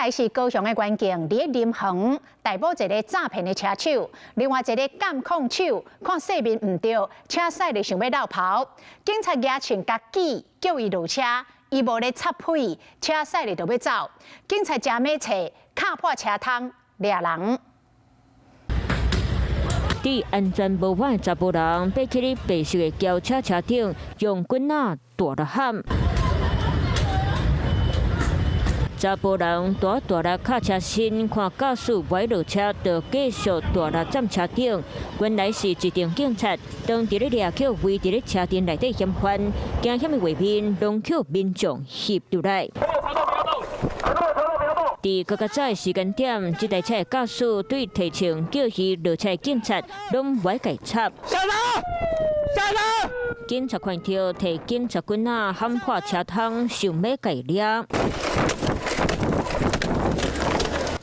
來是高雄的員警，佇咧林園逮捕一个詐騙的車手，另外一个監控手看勢面毋對，車駛咧想欲落跑，警察舉槍共指叫伊落車，伊無咧插屁，車駛咧就欲走，警察誠欲揣，敲破車窗掠人。佇安全帽的查埔人，爬起咧白色的轎車車頂，用棍仔大力喊。查埔人蹛大力敲車身，看駕駛無愛落車，就繼續大力站車頂。原來是一陣警察當佇咧掠去圍佇咧車陣內底嫌犯，驚險的畫面攏予民眾翕入來。佇閣較早的時間點，這台車的駕駛對提槍叫伊落車的警察攏無愛共插。下車！下車！警察看著提警察棍仔喊破車窗，想欲共掠。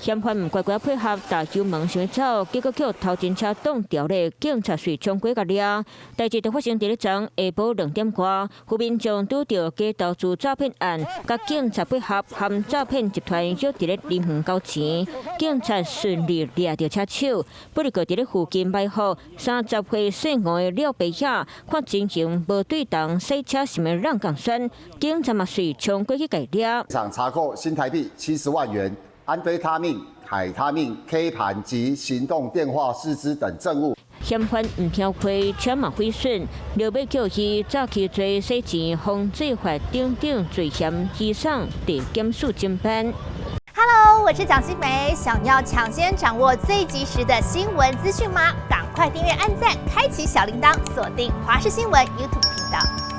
嫌犯毋乖乖配合，踏油門想欲走，結果予頭前車擋牢咧，警察遂衝過共掠。代誌就發生佇咧昨下晡2點外，有民眾拄著假投資詐騙案，共警察配合，含詐騙集團約佇咧林園交錢，警察順利掠著車手。不過佇咧附近埋伏30歲姓吳的廖爸兄，看情形無對同，駛車想欲讓共選，警察嘛遂衝過去共掠。場查扣新台幣70萬元。安非他命、海他命、K 盤及行動電話4支等證物。嫌犯毋聽話，車嘛毀損，後尾予伊詐欺罪、洗錢、防罪法等等罪嫌，移送地檢署偵辦。 Hello，我是蔣新梅，想要搶先掌握最及時的新聞資訊嗎？趕快訂閱、按讚、開啟小鈴鐺，鎖定華視新聞 YouTube 頻道。